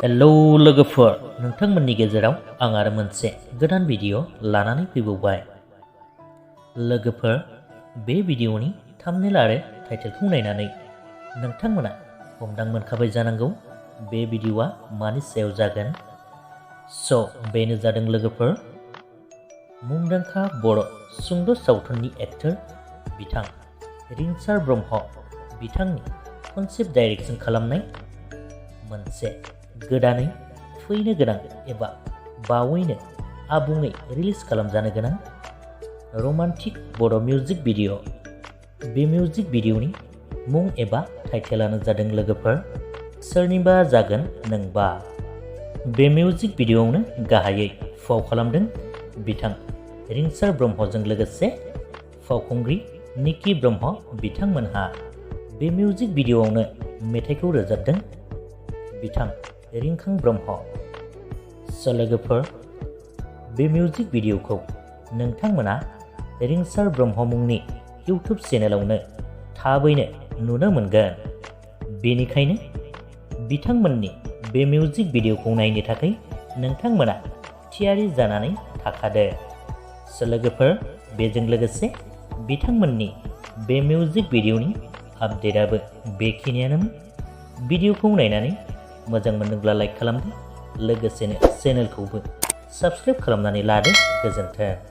Hello लोगोफोर, नोंथांमोननि गेजेराव आं आरो मोनसे गोदान भिडिअ लानानै फैबावबाय। लोगोफोर, बे भिडिअनि थाम्बनेल आरो टाइटेलखौ नायनानै नोंथांमोना हमदां मोनखाबाय जानांगौ बे भिडिअआ मानि सायाव जागोन। बेनो जादों लोगोफोर मुंदांखा बर' सुंद' सावथुननि एक्टर बिथां रिंसार ब्रह्म बिथांनि कनसेप्ट डाइरेक्शन खालामनाय मोनसे गोदानै फैनो गोनां एबा बावैनो आबुङै रिलिज खालामजानो गोनां रमान्टिक बर' मिउजिक भिडिअ। बे मिउजिक भिडिअनि मुं एबा टाइटेलानो जादों लोगोफोर सोरनिबा जागोन नोंबा। बे मिउजिक भिडिअआवनो गाहायै फाव खालामदों बिथां रिंसार ब्रह्मजों लोगोसे फावखुंग्रि निकि ब्रह्म बिथांमोनहा। बे मिउजिक भिडिअआवनो मेथाइखौ रोजाबदों बिथां रिंखां ब्रह्म। लोगोफोर, बे मिउजिक भिडिअखौ नोंथांमोना रिंसार ब्रह्म मुंनि इउटुब चेनेलावनो थाबैनो नुनो मोनगोन। बेनिखायनो बिथांमोननि बे मिउजिक भिडिअखौ नायनो थाखाय नोंथांमोना थियारि जानानै थाखादो। लोगोफोर, बेजों लोगोसे बिथांमोननि बे मिउजिक भिडिअनि आपडेटआबो बेखिनियानोमोन। भिडिअखौ नायनानै मोजां मोनदोंब्ला लाइक खालामदो, लोगोसेनो चेनेलखौबो साबस्क्राइब खालामनानै लादो। गोजोन्थों।